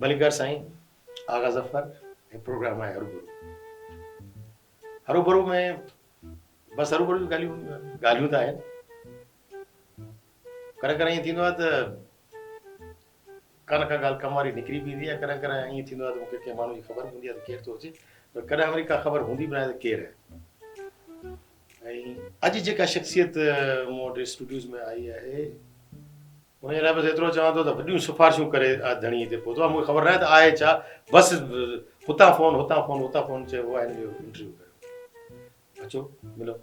ڀليڪار سائين آغا ظفر ۽ پروگرام آهي هروڀرو هروڀرو ۾ بس هروڀرو جون ڳالهيون هونديون آهن ڳالهيون ته آهن ڪڏهن ڪڏهن ائين ٿيندو آهي ته ڪا نه ڪا ڳالهه ڪم واري نڪري به ايندي آهي ڪڏهن ڪڏهن ائين ٿيندو آهي ته مون کي ڪنهن ماڻهو جي خبر به هوندي آهي ته ڪير ٿو اچي پر ڪڏهن وري ڪا خبر هوندي به ناهي ته ڪير آهي ۽ اڄ جيڪا شخصيت مون وٽ اسٽوڊيوز ۾ آئي آهي ان جي لاء بس ايترو چوان ٿو ته وڏيون سفارشون ڪري ڌڻي هتي پهتو آهي مون کي خبر ناهي ته آهي ڇا بس هتان فون هتان فون هتان فون چئبو آهي هن جو انٽرويو ڪريو اچو ملو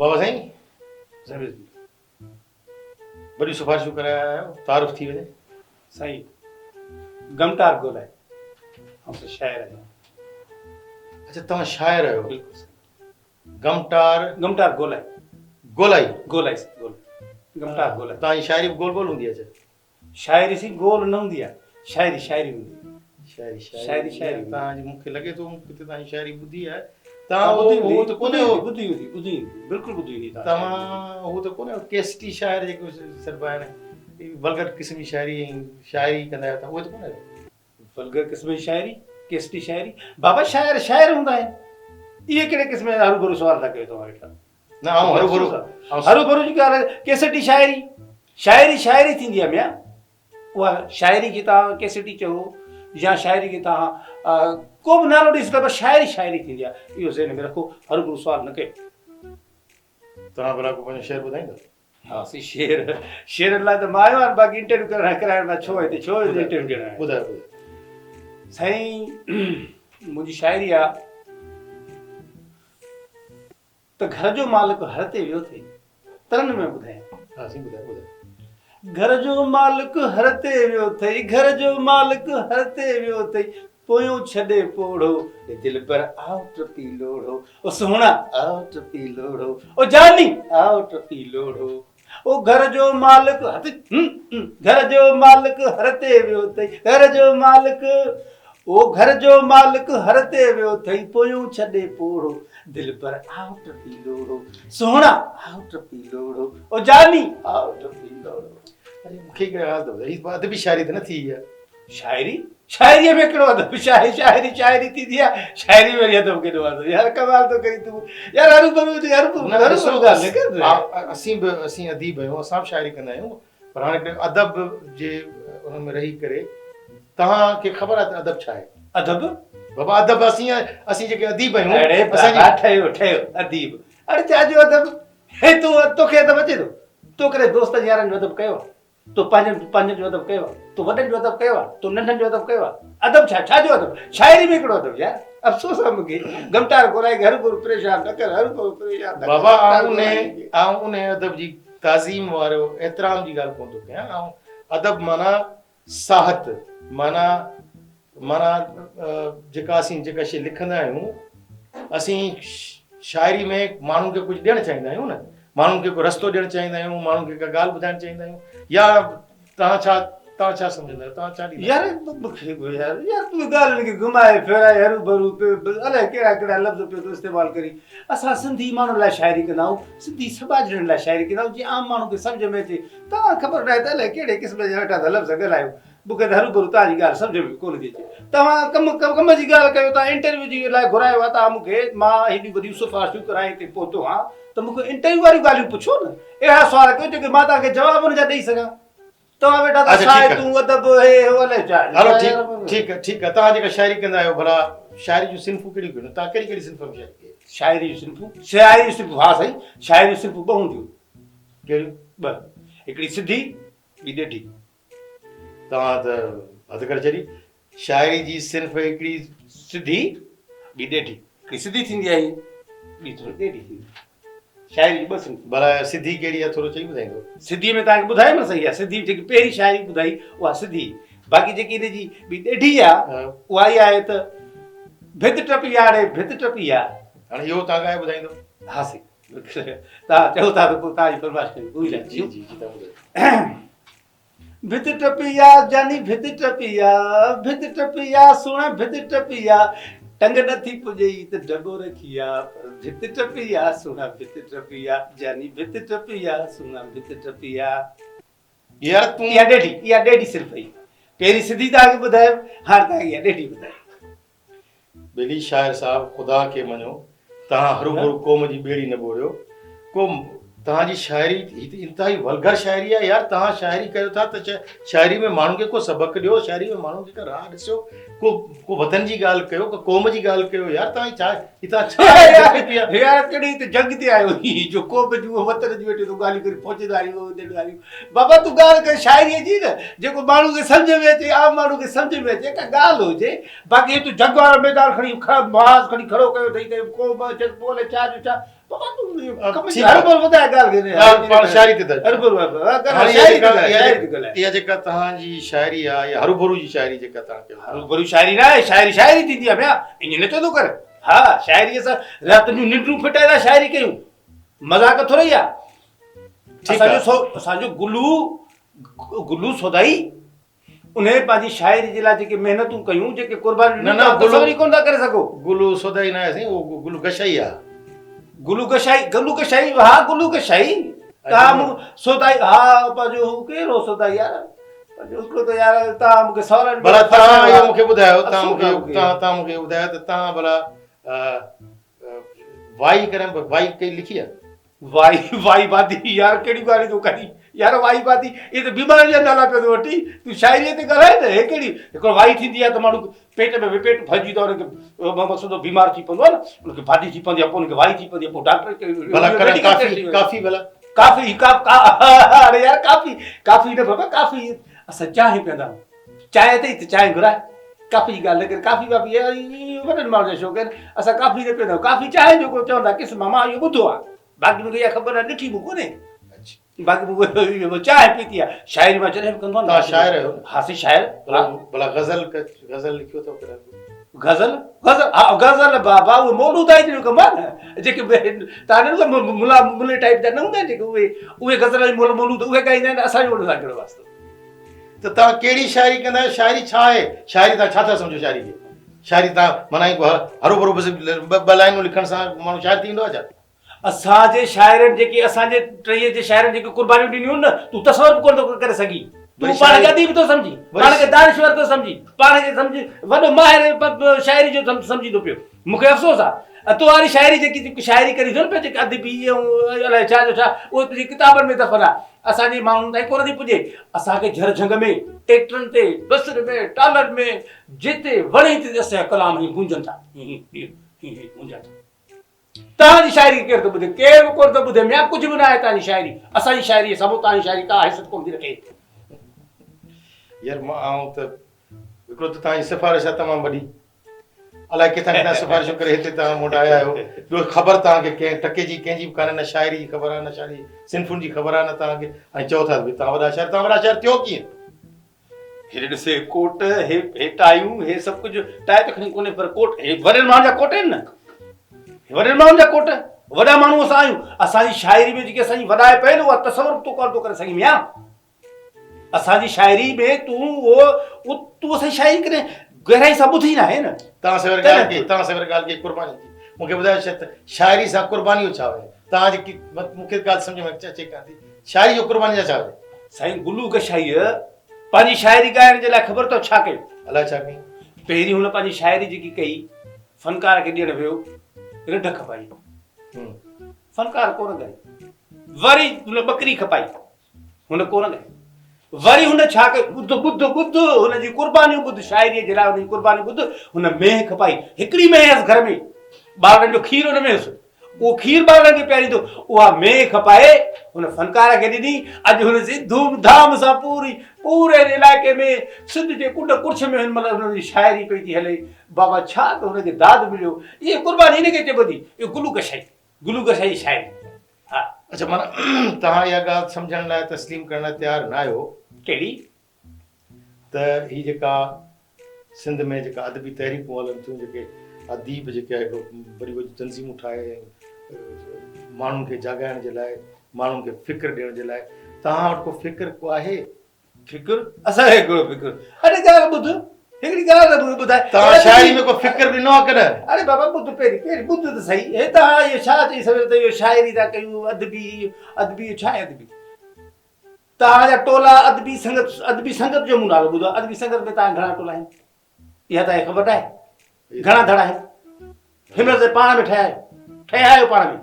بابا سائين وڏيون سفارشون ڪري آيا آهيو تعارف ٿي وڃي سائين گمٽار گولائي آئون شاعر آهيان اچها توهان شاعر آهيو بلڪل سائين گمٽار گمٽار گولائي گولائي گولائي گولائي گمٽار گولائي توهان جي شاعري به گول گول هوندي آهي ڇا؟ شاعري سي گول نه هوندي آهي شاعري شاعري هوندي شاعري شاعري شاعري توهان جي مون کي لڳي ٿو مون ڪٿي توهان جي شاعري ٻڌي آهي توهان ٻڌي هو ته ڪونه هو ٻڌي هوندي ٻڌي هوندي بلڪل ٻڌي هوندي توهان هو ته ڪونه ڪيسٽي شاعر جيڪو سڏبا آهن ولگر قسم جي شاعري ۽ شاعري ڪندا آهيو توهان اهي ته ڪونه آهيو ولگر قسم جي شاعري، ڪيسٽي شاعري، بابا شاعر شاعر هوندا آهن. اهي ڪهڙي قسم جا هروڀرو سوال ٿا ڪيو توهان ويٺا. نه آئون هروڀرو هروڀرو جي ڳالهه ڪيسٽي شاعري، شاعري شاعري ٿيندي آهي ميان. اها شاعري کي توهان ڪيسٽي چئو يا شاعري کي توهان ڪو به نالو ڏئي سگهو پر شاعري شاعري ٿيندي آهي. اهو ذهن ۾ رکو هروڀرو سوال نه ڪيو. توهان ڀلا ڪو پنهنجو شعر ٻڌائيندا؟ ها سي شعر شعرن لاء ته مان آيو آهيان باقي انٽرويو ڪرائڻ ڪرائڻ لاء ڇو هتي ڇو انٽرويو ڏيڻ آيو ٻڌايو ٻڌايو سائين منهنجي شاعري آ ته گهر جو مالڪ هر تي ويو ٿي ترن ۾ ٻڌايان ها سائين ٻڌايو ٻڌايو گهر جو مالڪ هر تي ويو ٿئي گهر جو مالڪ هر تي ويو ٿئي پويون ڇڏي پوڙهو اي دلبر آء ٽپي لوڙهو او سهڻا آء ٽپي لوڙهو او جاني آء ٽپي لوڙهو او گهر جو مالڪ هٿ گهر جو مالڪ هر تي ويو اٿئي گهر جو مالڪ او گهر جو مالڪ هر تي ويو اٿئي پويون ڇڏي پوڙهو دلبر آء ٽپي لوڙهو سهڻا آء ٽپي لوڙهو او جاني آء ٽپي لوڙهو. اري مون کي هڪ ڳالهه ته ٻڌاء هي ادبي شاعري ته نه ٿي آهي. شاعري؟ شاعريء ۾ ڪهڙو ادب؟ شاعري شاعري شاعري ٿيندي آهي، شاعري ۾ وري ادب ڪيڏو آندو؟ يار ڪمال ٿو ڪرين تون. يار هروڀرو جي هروڀرو هروڀرو ڳالهه نه ڪر. اسين به اسين اديب آهيون اسان به شاعري ڪندا آهيون پر هاڻي هڪڙي ادب جي ان ۾ رهي ڪري توهان کي خبر آهي ته ادب ڇا آهي؟ ادب؟ بابا ادب اسين اسين جيڪي اديب آهيون اڙي بابا ٺهيو ٺهيو اديب اڙي ڇا جو ادب؟ هي تون توکي ادب اچي ٿو؟ تو ڪڏهن دوستن يارن جو ادب ڪيو آهي؟ تو پنهنجن پنهنجن جو ادب ڪيو آهي؟ تو وڏن جو ادب ڪيو آهي؟ تو ننڍن جو ادب ڪيو آهي؟ ادب ڇا؟ ڇا جو ادب؟ شاعري ۾ ڪهڙو ادب يار؟ افسوس آهي مون کي. غمٽار گولائي کي هروڀرو پريشان نه ڪر، هروڀرو پريشان نه ڪر. بابا آئون انهي آئون انهي ادب جي تعظيم وارو احترام جي ڳالهه ڪونه ٿو ڪيان. آئون ادب معنيٰ ساهت معنيٰ معنيٰ جيڪا اسين جيڪا شيء لکندا آهيون اسين شاعري ۾ ماڻهن کي ڪجهه ڏيڻ چاهيندا آهيون نه ماڻهن کي ڪو رستو ڏيڻ چاهيندا آهيون ماڻهن کي ڪا ڳالهه ٻڌائڻ چاهيندا آهيون يا توهان ڇا توهان ڇا سمجهندا آهيو توهان ڇا ڏيندا يار يار يار تون ڳالهين کي گهمائي ڦيرائي هرو ڀرو پيو الائي ڪهڙا ڪهڙا لفظ پيو ٿو استعمال ڪرين اسان سنڌي ماڻهن لاء شاعري ڪندا آهيون سنڌي سٻاجهڙن لاء شاعري ڪندا آهيون جيئن عام ماڻهو کي سمجهه ۾ اچي توهان خبر ناهي ته الائي ڪهڙي قسم جا ويٺا ٿا لفظ ڳالهايو مون کي ته هروڀرو توهان جي ڳالهه سمجهه ۾ به ڪونه ٿي اچي. توهان ڪم ڪم جي ڳالهه ڪيو ٿا، انٽرويو جي لاء گهرايو آهي توهان مون کي، مان هيڏيون وڏيون سفارشون ڪرائي هتي پهتو آهيان ته مون کي انٽرويو واريون ڳالهيون پڇو نه، اهڙا سوال ڪيو جيڪي مان توهان کي جواب ان جا ڏئي سگهان. توهان ويٺا ٿا اڇا ٺيڪ آهي. ساهتون، ادب، هي هو الائي ڇا. هلو ٺيڪ ٺيڪ ٺيڪ آهي توهان جيڪا شاعري ڪندا آهيو ڀلا شاعري جون صنفون ڪهڙيون ڪهڙيون توهان ڪهڙي ڪهڙي صنف ۾ شاعري ڪئي آهي؟ شاعري جون صنفون شاعري جون صنفون ها سائين شاعري جون صنفون ٻه هونديون. ڪهڙيون؟ ٻه هڪڙي سڌي ٻي ڏيڍي. توهان ته حد ڪري ڇڏي. شاعري جي صنف هڪڙي سڌي ٻي ڏيڍي. هڪڙي سڌي ٿيندي آهي ٻي ٿوري ڏيڍي ٿيندي آهي. شاعري جون ٻه صنفون. ڀلا سڌي ڪهڙي آهي ٿورو چئي ٻڌائيندو. سڌي ۾ توهان کي ٻڌايم نه سائين اها سڌي جيڪي پهرين شاعري ٻڌائي اها سڌي باقي جيڪي ان جي ٻي ڏيڍي آهي اها اها آهي ته ڀت ٽپي آ ڙي ڀت ٽپي آ. هاڻي اهو توهان ڳائي ٻڌائيندو. ها سائين توهان چئو ٿا ته پوء توهان جي فرمائش ڪريون پوري جي جي جي توهان ٻڌايو. ڀت ٽپي آ جاني ڀت ٽپي آ ڀت ٽپي آ سهڻا ڀت ٽپي آ ٽنگ نه ٿي پڄئي ته ڊٻو رکي آ پر ڀت ٽپي آ سهڻا ڀت ٽپي آ جاني ڀت ٽپي آ سهڻا ڀت ٽپي آ. يار تون اها ڏيڍي اها ڏيڍي صرف هئي پهرين سڌي توهان کي ٻڌايم هاڻ توهان کي اها ڏيڍي ٻڌايم. ٻيلي شاعر صاحب خدا کي مڃو توهان هروڀرو قوم جي ٻيڙي نه ٻوڙيو ڪو توهان جي شاعري هي ته انتهائي ولگر شاعري آهي يار توهان شاعري ڪريو ٿا ته شاعري ۾ ماڻهن کي ڪو سبق ڏيو شاعري ۾ ماڻهن کي ڪا راهه ڏسيو ڪو ڪو وطن جي ڳالهه ڪيو ڪو قوم جي ڳالهه ڪيو يار توهان ڇا هي توهان ڇا يار يار ڪهڙي هتي جنگ تي آيو هي جو قوم جون وطن جون ويٺو تون ڳالهيون ڪرين فوجداريون ڳالهيون بابا تون ڳالهه ڪر شاعريء جي نه جيڪو ماڻهو کي سمجهه ۾ اچي عام ماڻهو کي سمجهه ۾ اچي ڪا ڳالهه هجي باقي هي تون جنگ وارو ميدان کڻي محاذ کڻي کڙو ڪيو اٿئي ته ڪو به اچي پوء الائي ڇا جو ڇا بابا تون ڪم جي هربل ٻڌاء ڳالهه کي پاڻ شاعري تي ٿا هربل شاعري تي ڳالهاء شاعري تي ڳالهاء اها جيڪا توهان جي شاعري آهي يا هروڀرو جي شاعري جيڪا توهان ڪيو هروڀرو شاعري نه آهي شاعري شاعري ٿيندي آهي ميان ائين نه چوندو ڪر ها شاعري اسان رات جون ننڊون ڦٽائي ٿا شاعري ڪيون مذاق ٿوري آهي اسان جو سو اسان جو گلو گلو سودائي انهي پنهنجي شاعري جي لاء جيڪي محنتون ڪيون جيڪي قربانيون نه نه تصور ئي ڪونه ٿا ڪري سگهو. گلو سودائي نه آهي سائين اهو گلو گشائي آهي. گلو گشائي گلو گشائي ها گلو گشائي تان مون سودائي ها پنهنجو هو ڪير هو سودائي يار پنهنجو هڪڙو ته يار تان مون کي سوالن ڀلا تان اهو مون کي ٻڌايو تان مون کي تان تان مون کي ٻڌايو ته تان ڀلا وائي ڪرڻ وائي ڪئي لکي آهي. وائي وائي بادي يار ڪهڙيون ڳالهيون ٿو ڪرين يار وائي بادي اهي ته بيمارين جا نالا پيو ٿو وٺي تون شاعريء تي ڳالهاء نه هي ڪهڙي هڪڙو وائي ٿيندي آهي ته ماڻهو پيٽ ۾ وپيٽ ڀرجي ٿو ان کي مقصد بيمار ٿي پوندو آهي نه ان کي بادي ٿي پوندي آهي پوء ان کي وائي ٿي پوندي آهي پوء ڊاڪٽر کي ڀلا ڪرڻ ڪافي ڪافي ڀلا ڪافي ڪا اڙي يار ڪافي ڪافي نه بابا ڪافي اسان چانهه پيئندا آهيون چانهه اٿئي ته چانهه گهراء ڪافي جي ڳالهه نه ڪر ڪافي وافي وڏن ماڻهن جا شوق آهن اسان ڪافي نه پيئندا آهيون ڪافي چانهه جو ڪو چوندا قسم آهي مان اهو ٻڌو آهي باقي مونکي اها خبر نه ڏٺي مون ڪونهي باقي مون چانهه پيتي آهي شاعري مان جڏهن به ڪندو آهيان توهان شاعر آهيو ها سي شاعر ڀلا ڀلا غزل غزل لکيو اٿو ڪڏهن غزل غزل ها غزل بابا اهي مولودائي جو ڪم آهي نه جيڪي توهان نه ملا ملي ٽائپ جا نه هوندا آهن جيڪي اهي اهي غزل ۽ مولود اهي ڳائيندا آهن اسان جو ان سان ڪهڙو واسطو ته توهان ڪهڙي شاعري ڪندا آهيو؟ شاعري ڇا آهي؟ شاعري توهان ڇا ٿا سمجهو شاعري کي؟ شاعري توهان معنيٰ هڪ هروڀرو بس ٻه لائنون لکڻ سان ماڻهو شاعر ٿي ويندو آهي ڇا؟ اسان جي شاعرن جيڪي اسان جي ٽهيء جي شاعرن جيڪي قربانيون ڏنيون نه تون تصور به ڪونه ٿو ڪري سگهين. تون پاڻ کي اديب ٿو سمجهين، پاڻ کي دانشور ٿو سمجهين، پاڻ کي سمجهه وڏو ماهر شاعري جو سمجهين ٿو پيو. مون کي افسوس آ تو واري شاعري جيڪي تون شاعري ڪرين ٿو نه پيو جيڪي ادبي ۽ الائي ڇا جو ڇا اهو تنهنجي ڪتابن ۾ دفن آ اسان جي ماڻهن تائين ڪونه ٿي پڄي اسان کي جھر جھنگ ۾ ٽيڪٽرن تي بسن ۾ ٽالن ۾ جتي وڻي تتي اسان جا ڪلام هي گونجن ٿا هي هي هي هي گونجن ٿا توهان جي شاعري کي ڪير ٿو ٻڌي ڪير به ڪونه ٿو ٻڌي ميان ڪجهه به نه آهي توهان جي شاعري اسان جي شاعري جي سامهون توهان جي شاعري ڪا حيثيت ڪونه ٿي رکي. يار مان آئون ته هڪڙو ته توهان جي سفارش آ تمام وڏي الائي ڪٿان ڪٿان سفارشون ڪري هتي توهان مون وٽ آيا آهيو. ٻيو خبر توهان کي ڪنهن ٽڪي جي ڪنهن جي به ڪانهي نه شاعري جي خبر آهي نه شاعري صنفن جي خبر آهي نه توهان کي ۽ چئو ٿا ته توهان وڏا شاعر توهان وڏا شاعر ٿيو ڪيئن؟ هي ڏس هي ڪوٽ هي هي ٽايون هي سڀ ڪجهه ٽائي ته کڻي ڪونهي پر ڪوٽ هي وڏن ماڻهن جا ڪوٽ آهن نه هي وڏن ماڻهن جا ڪوٽ وڏا ماڻهو اسان آهيون اسان جي شاعري ۾ جيڪي اسان جي وڏائي پئي نه اها تصور به تون ڪونه ٿو ڪري سگهين ميان. اسان جي شاعري ۾ تون اهو تون اسان جي شاعري ڪڏهن گهرائي سان ٻڌي ناهي نه. توهان سوير ڳالهه ڪئي توهان سوير ڳالهه ڪئي قرباني جي مون کي ٻڌايو شت شاعري سان قرباني جو ڇا آهي توهان جي مون کي ڳالهه سمجهه ۾ اچي ڪانه ٿي شاعري جو قرباني سان ڇا آهي. سائين گلو ڪشائيء پنهنجي شاعري ڳائڻ جي لاء خبر اٿو ڇا ڪيو؟ الائي ڇا ڪيائين؟ پهرين هن پنهنجي شاعري جيڪي ڪئي فنڪار کي ڏيڻ ويو رڍ کپائي فنڪار ڪونه ڳائي وري هن ٻڪري کپائي هن ڪونه ڳايو. وري هن ڇا ڪيو؟ ٻڌ، ٻڌ، ٻڌ، هن جي قربانيون ٻڌ، شاعريء جي لاء هن جي قربانيون ٻڌ. هن مينهن کپائي. هڪڙي مينهن هيس گهر ۾. ٻارڙن جو کير ان ۾ هيس. اهو کير ٻارڙن کي پياريندو. اها مينهن کپائي هن فنڪار کي ڏني. اڄ هن جي ڌوم ڌام سان پوري پوري علائقي ۾ سنڌ جي ڪنڊ ڪڙڇ ۾ هن مهل هن جي شاعري پئي ٿي هلي. بابا ڇا ته هن کي داد مليو. اها قرباني هن کي چئبو ٿي. اهو گلو ڪشائي. گلو ڪشائي جي شاعري. ها. اڇا معنيٰ توهان اها ڳالهه سمجهڻ لاء تسليم ڪرڻ لاء تيار نه آهيو. ڪهڙي؟ ته هي جيڪا سنڌ ۾ جيڪا ادبي تحريڪون هلن ٿيون جيڪي اديب جيڪي وڏيون وڏيون تنظيمون ٺاهي ۽ ماڻهن کي جاڳائڻ جي لاء ماڻهن کي فڪر ڏيڻ جي لاء توهان وٽ ڪو فڪر ڪو آهي؟ فڪر؟ اسان کي ڪهڙو فڪر؟ اڙي ڳالهه ٻڌ، هڪڙي ڳالهه ته مون کي ٻڌاء. توهان شاعري ۾ ڪو فڪر ڏنو آهي ڪڏهن؟ اڙي بابا ٻڌ پهرين، پهرين ٻڌ ته سهي. هي توهان اهو ڇا چئي سگهو ته اهو شاعري ٿا ڪيون، ادبي، ادبي اهو ڇا آهي ادبي؟ توهان جا ٽولا ادبي سنگت ادبي سنگت جو مون نالو ٻڌو آهي ادبي سنگت ۾ توهان گهڻا ٽولا آهن اها توهان کي خبر ناهي گهڻا ڌڙا آهن هن مهل تائين پاڻ ۾ ٺهيا آهيو ٺهيا آهيو پاڻ ۾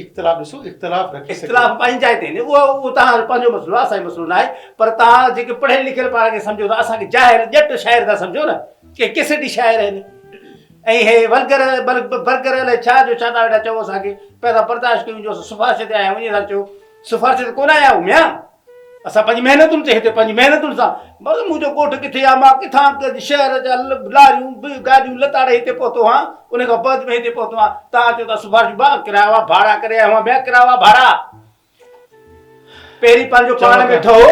اختلاف ڏسو اختلاف رکي سگهي اختلاف پنهنجي جاء تي آهن اهو اهو توهان جو پنهنجو مسئلو آهي اسان جو مسئلو ناهي پر توهان جيڪي پڙهيل لکيل پاڻ کي سمجهو ٿا اسان کي جاهل ڄٽ شاعر ٿا سمجهو نه ڪي ڪيسيٽي شاعر آهن ۽ هي ولگر برگر الائي ڇا جو ڇا ٿا ويٺا چئو اسان کي پيا ٿا برداشت ڪيون جو اسان سفارش تي آيا آهيون ائين ٿا چئو سفارش تي ڪونه آيا آهيون ميان اسان پنهنجي محنتن تي هتي پنهنجي محنتن سان بس منهنجو ڳوٺ ڪٿي آ مان ڪٿان شهر جا لاريون به گاڏيون لتاڙي هتي پهتو هان ان کان بعد ۾ هتي پهتو هان تان چئو ٿا سفارش با ڪرايو آ ڀاڙا ڪري آيو هان ميان ڪرايو آ ڀاڙا پهرين پنهنجو پاڻ ۾ ٺهو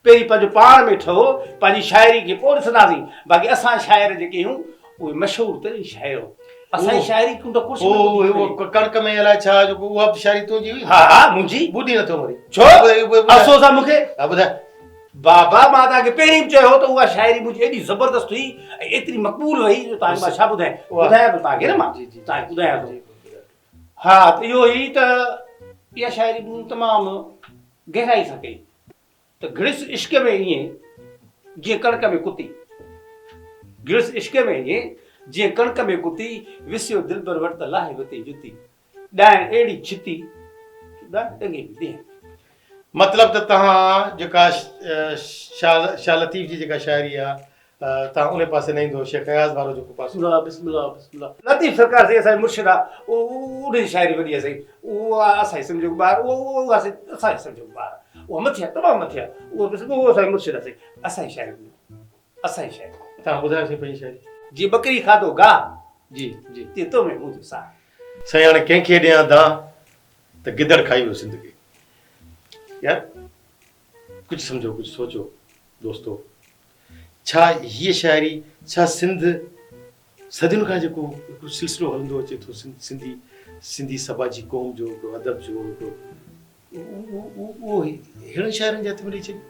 پهرين پنهنجو پاڻ ۾ ٺهو پنهنجي شاعري کي پوء ڏسنداسين باقي اسان شاعر جيڪي آهيون اهي مشهور ترين شاعر اسان جي شاعري ڪنڊ ڪڙڇ ۾ ٻڌي هو ڪڻڪ ۾ الائي ڇا جو اها به شاعري تنهنجي هئي ها ها منهنجي ٻڌي نٿو وري ڇو افسوس آ مونکي ها ٻڌاء بابا مان توهان کي پهرين به چيو هو ته اها شاعري منهنجي ايڏي زبردست هئي ۽ ايتري مقبول وئي جو توهان کي مان ڇا ٻڌايان ٻڌايان ٿو توهان کي نه مان توهان کي ٻڌايان ٿو ها ته اهو هي ته اها شاعري مون تمام گهرائي سان ڪئي ته گهڙيس عشق ۾ ائين جيئن ڪڻڪ ۾ ڪتي. گهڙيس عشق ۾ ائين جيئن ڪڻڪ ۾ ڪتي، وسيو دلبر وٽ ته لاهي وتي جتي. ڏائڻ اهڙي ڇتي جو ڏائڻ ڏنگي به ڏينهن. مطلب ته توهان جيڪا شاهه لطيف جي جيڪا شاعري آ توهان انهي پاسي نه ايندو شيخ اياز وارو جيڪو پاسو. بسم الله بسم الله بسم الله لطيف سرڪار سائين اسان جو مرشد آ اهو ان جي شاعري وڏي آ سائين اهو اسان جي سمجهه کان ٻاهر اهو اسان جي سمجهه کان ٻاهر اهو مٿي آ تمام مٿي آ اهو بس اهو اسان جو مرشد آ سائين اسان جي شاعري اسان جي شاعري. توهان ٻڌايو سائين پنهنجي شاعري. جي ٻڪري کاڌو گاهه. جي جي. تيئن تو ۾ منهنجو ساهه. سائين هاڻي ڪنهن کي ڏيان دانهن ته گدڙ کائي ويو سنڌ کي. يار ڪجهه سمجهو ڪجهه سوچو دوستو ڇا هيء شاعري ڇا سنڌ صدين کان جيڪو هڪڙو سلسلو هلندو اچي ٿو سنڌي سنڌي سٻاجهي قوم جو هڪڙو ادب جو هڪڙو اهو ههڙن شاعرن جي هٿ ۾ ڏئي ڇڏي.